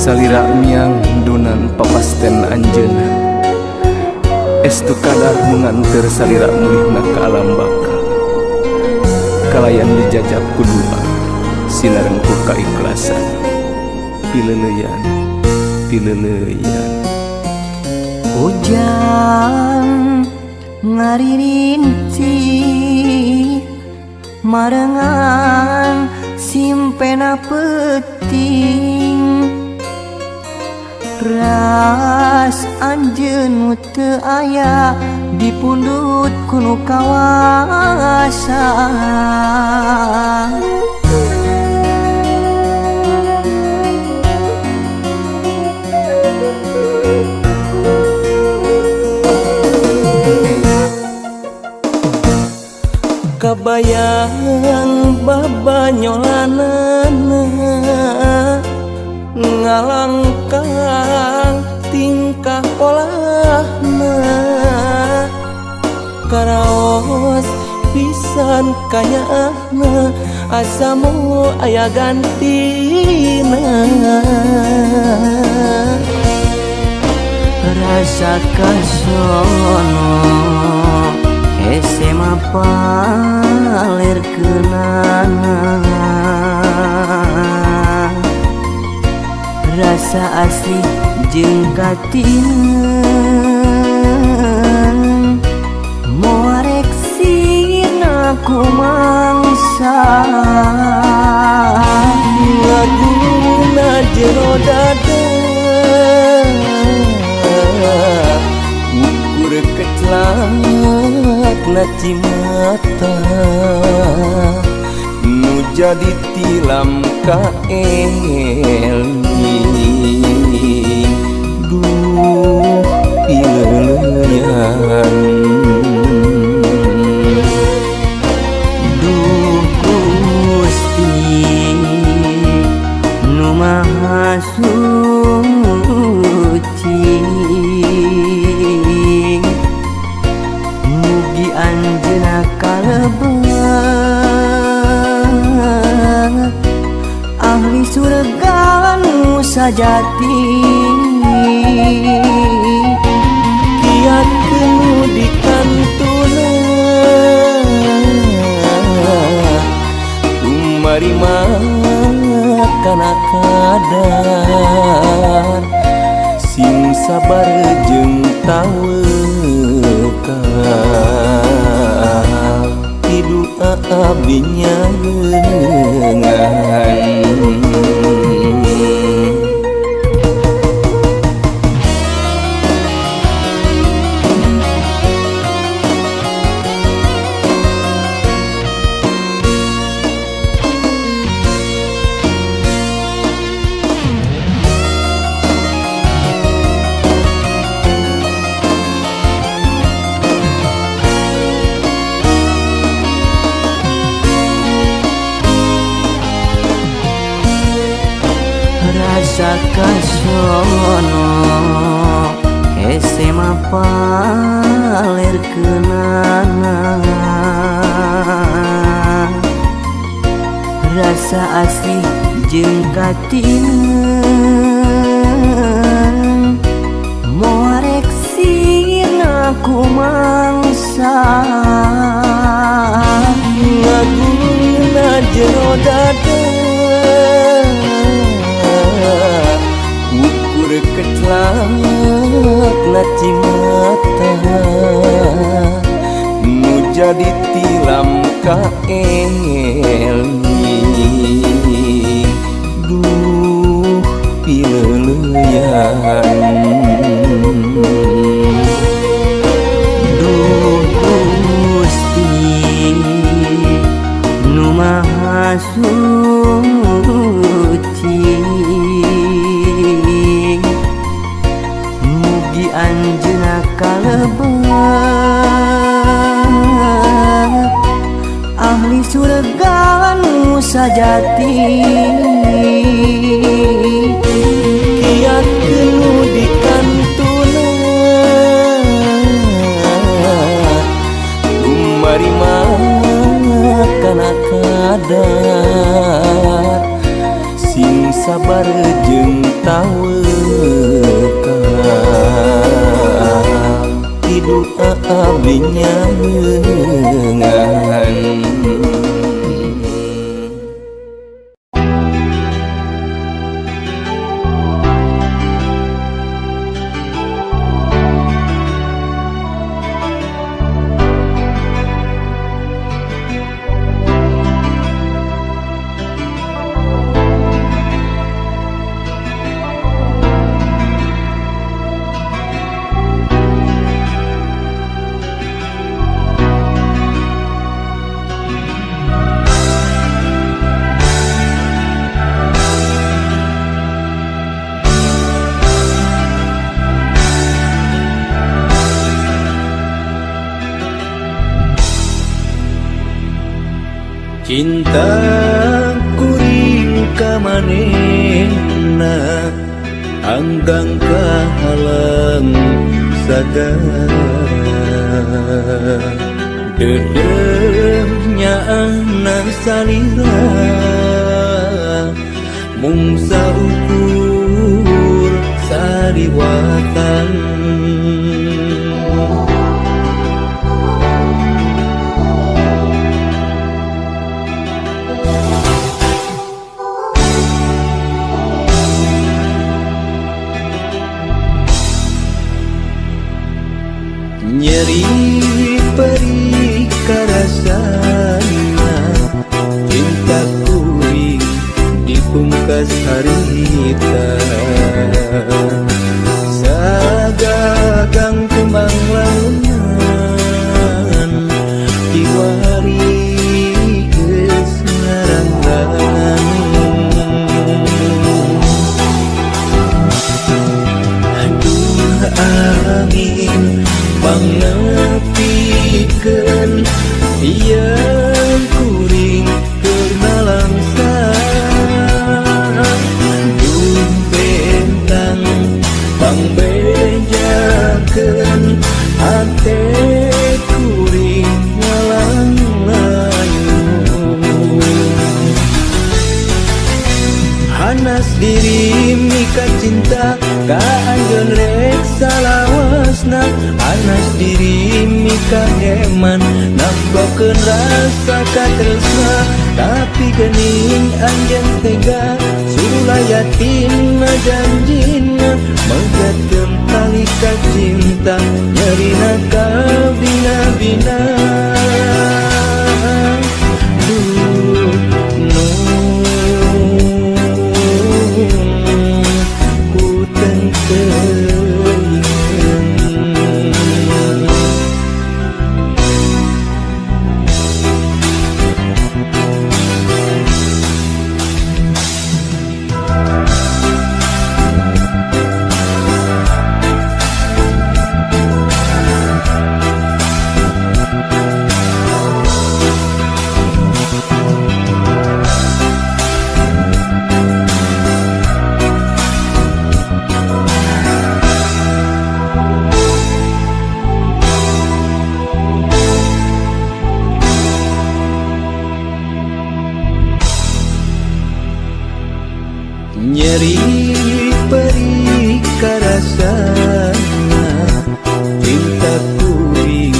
Salira miang dunan papasten anjeunna. Estu kadar nu nganteur salira mulihna ka alam baka. Kalayan dijajab ku doa sinareng ku kaikhlasan. Pileuleyan, pileuleyan. Hujan ngaririnci marengan simpena peuting. Ras anjeun nu teu aya dipundut ku nu kawasa. Kabayang babanyolanana ngalangkang tingkah polahna, karaos pisan kanyaahna asamu aya gantina. Rasa kasono hese mah paler keunana, rasa asih jeung katineun moal rek sirna ku mangsa. Laguna jero dada ukur kecelak na cimata nu jadi tilam ka eling. Duh pileuleyan, duh Gusti nu Maha Suci, mugi anjeunna kalebet ahli surga nu sajati. Kiat nu dikantuna tumarima kana kadar, sing sabar jeung tawakal ti doa abdi nyarengan. Rasa kasono hese mah paler keunana, rasa asih jeung katineun moal rek sirna ku mangsa. Ngaguna jero dada ukur kecelak na cimata nu jadi tilam ka eling. Duh pileuleyan, duh Gusti nu Maha Suci, mugi anjeunna kalebet ahli surga nu sajati. Kiat nu di jeung tawakal hidup abdi nyangan. Cinta kuring ka manehna anggang kahalang sagara dedehnya anak salira mung saukur sariwatan. Nyeri perih karasana cinta kuring dipungkas harita sagagang kembang launan kiwari geus ngarangrangan. Aduh angin pangnepikeun yen kuring keur nalangsa duh bentang pangbejakeun hate kuring ngalang-layung hanas diri mika cinta ka anjeun rek salawasna anas diri mika heman nambahkeun rasa katresna tapi geuning anjeun tega sulayatin janjina megatkeun tali ka cinta nyerina ka bina-bina. Duh ku tengteuing. Nyeri perih karasana cinta kuring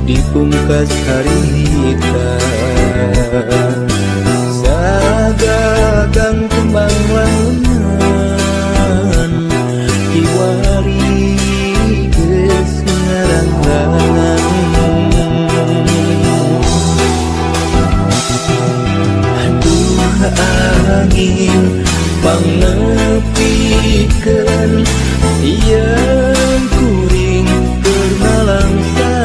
dipungkas harita sagagang kembang launan kiwari geus ngarangrangan. Aduh angin pangnepikeun yen kuring keur nalangsa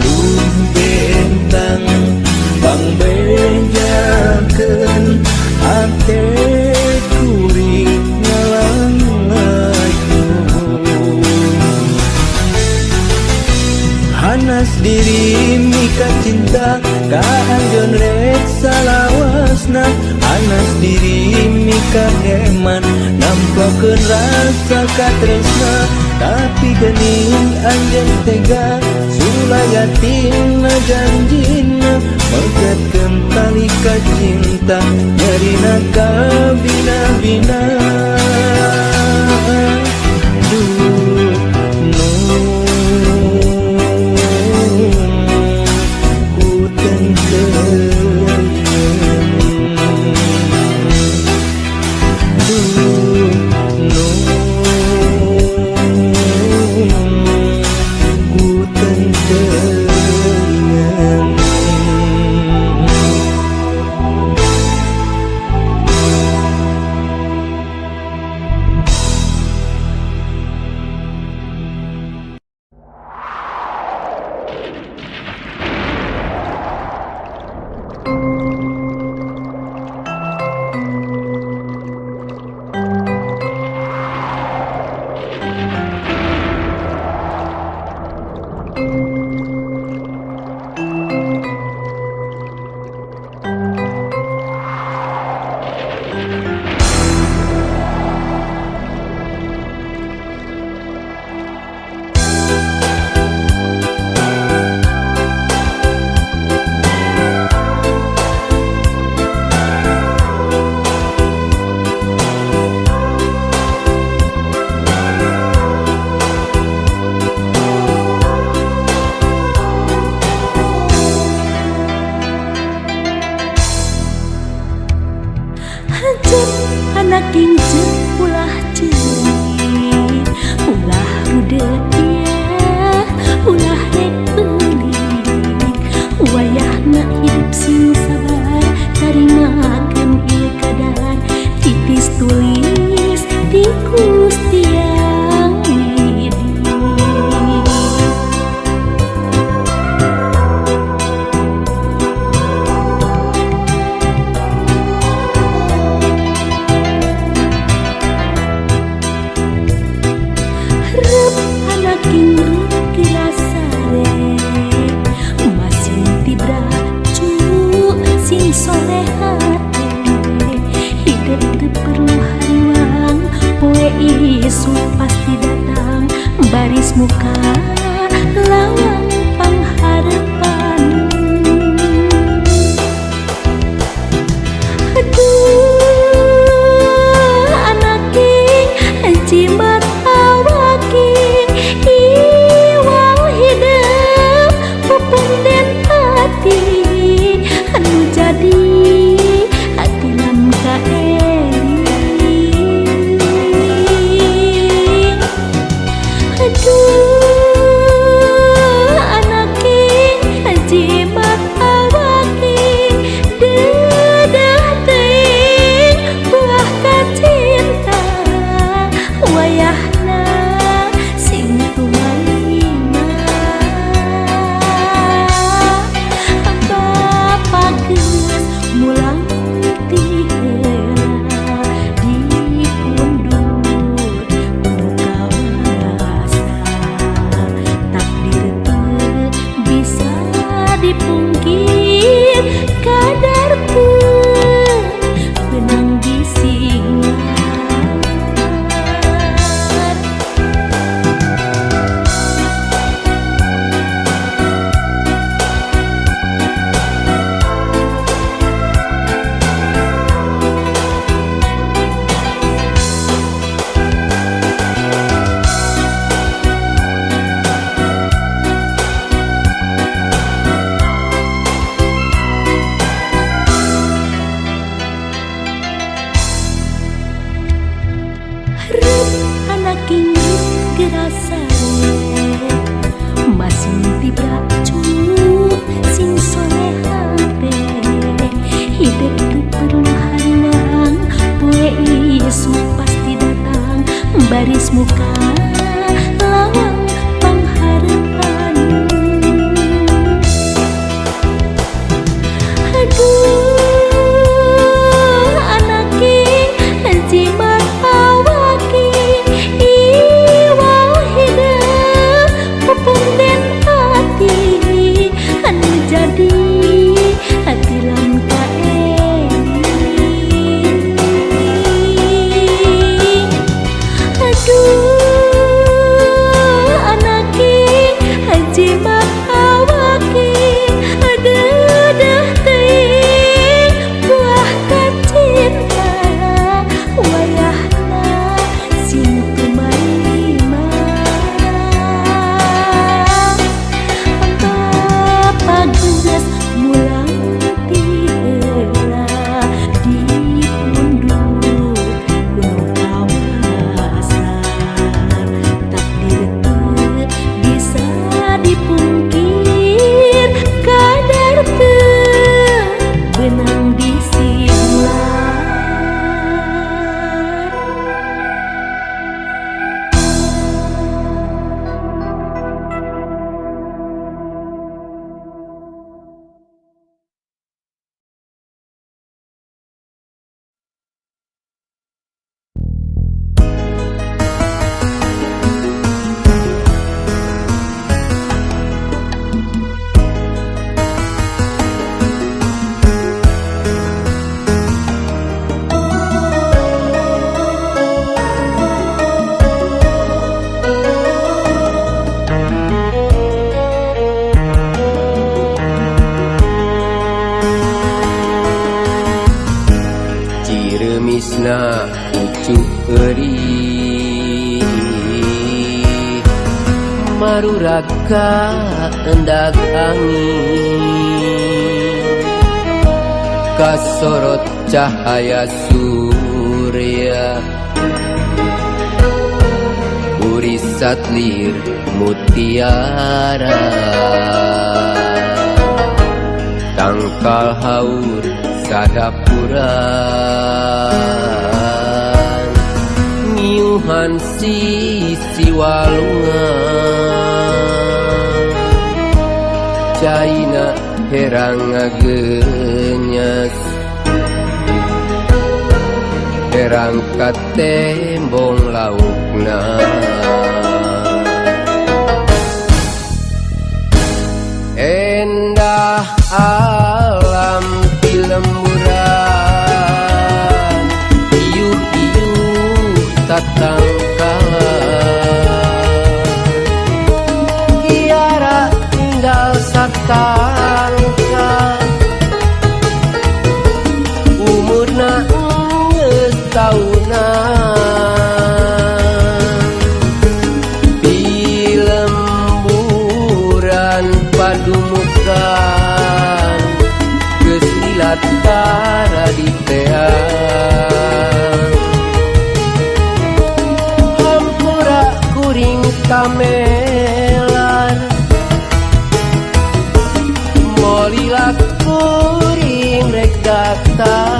duh bentang pangbejakeun hate kuring ngalang-layung hanas diri mika cinta ka anjeun rek salawasna anas diri mika heman namplokeun rasa katresna tapi geuning anjeun tega sulayatin janjina megatkeun tali ka cinta nyerina ka Anak inceuk ulah ceurik, ulah rudeut ieu, ulah rek beulik. Wayahna hidup sing sabar, tarimakeun ieu kadar, titis tulis ti Gusti Yang Widi. Sing soleh hati, hidup teu perlu hariwang, poe isuk pasti datang, baris muka lawang pangharepan. Aduh anak king jimat awaking, iwal hidup pupunden hati. Anu jadi hati lam kaering. Aduh anak king jimat awaking, dedah teuing buah kacinta, wayahna sing tumalima. Bapak geus mulang ti heula dipundhut ku kawasa, takdir teu bisa dipungkir, kadar teu beunang disingar. Anak inggit gerasare, masing tibracu sing soleh hate, hidup teu perlu hariwang, poe isuk pasti datang, baris muka lawang pangharepan. Aduh anak king jimat awaking, iwal hidup pupunden hati, anu jadi hati lam kaering. Aduh. Ciremisna ucuk eurih Marurag ka endag angin Kasorot cahaya surya Urisat lir mutiara Tangkal haur sadapuran Ngiuhan sisi walungan Caina herang ngagenyas Herang ka tembong laukna Endah alam ti lemburan Iuh-iuh tatangkalan Kiara tinggal satangkal Umurna geus taunan Di lemburan padumukan Geus lila tara diteang Hampura kuring tamelar Molila kuring rek datang.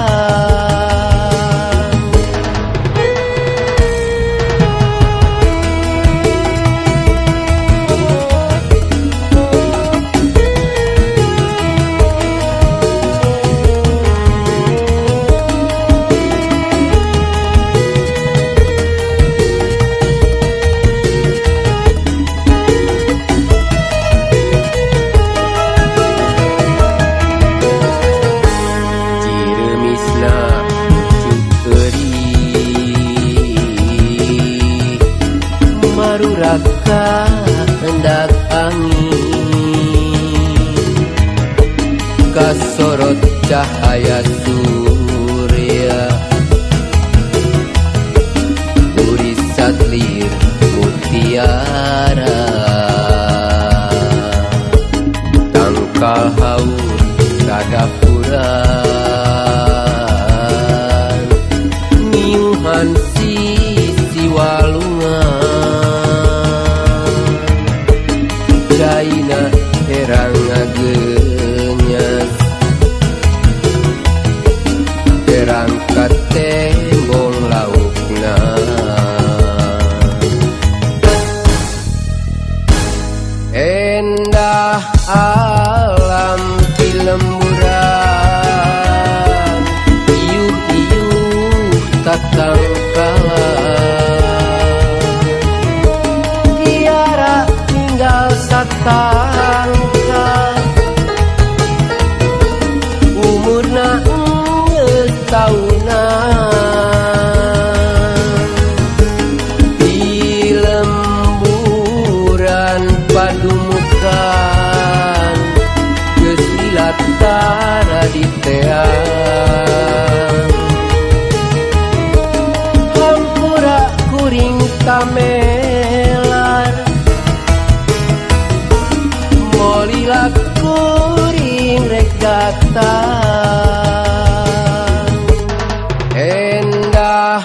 Ciremisna ucuk eurih Marurag ka endak angin Kasorot cahaya surya Urisat lir mutiara Tangkal haur sadapuran Ngiuhan sisi walungan Caina herang ngagenyas Herang ka tembong laukna Endah alam ti lemburan Iuh-iuh tatangkalan Kiara tinggal satangkal Umurna geus taunan Di lemburan padumukan Geus lila tara diteang Hampura kuring tamelar Molila kuring rek datang Endah.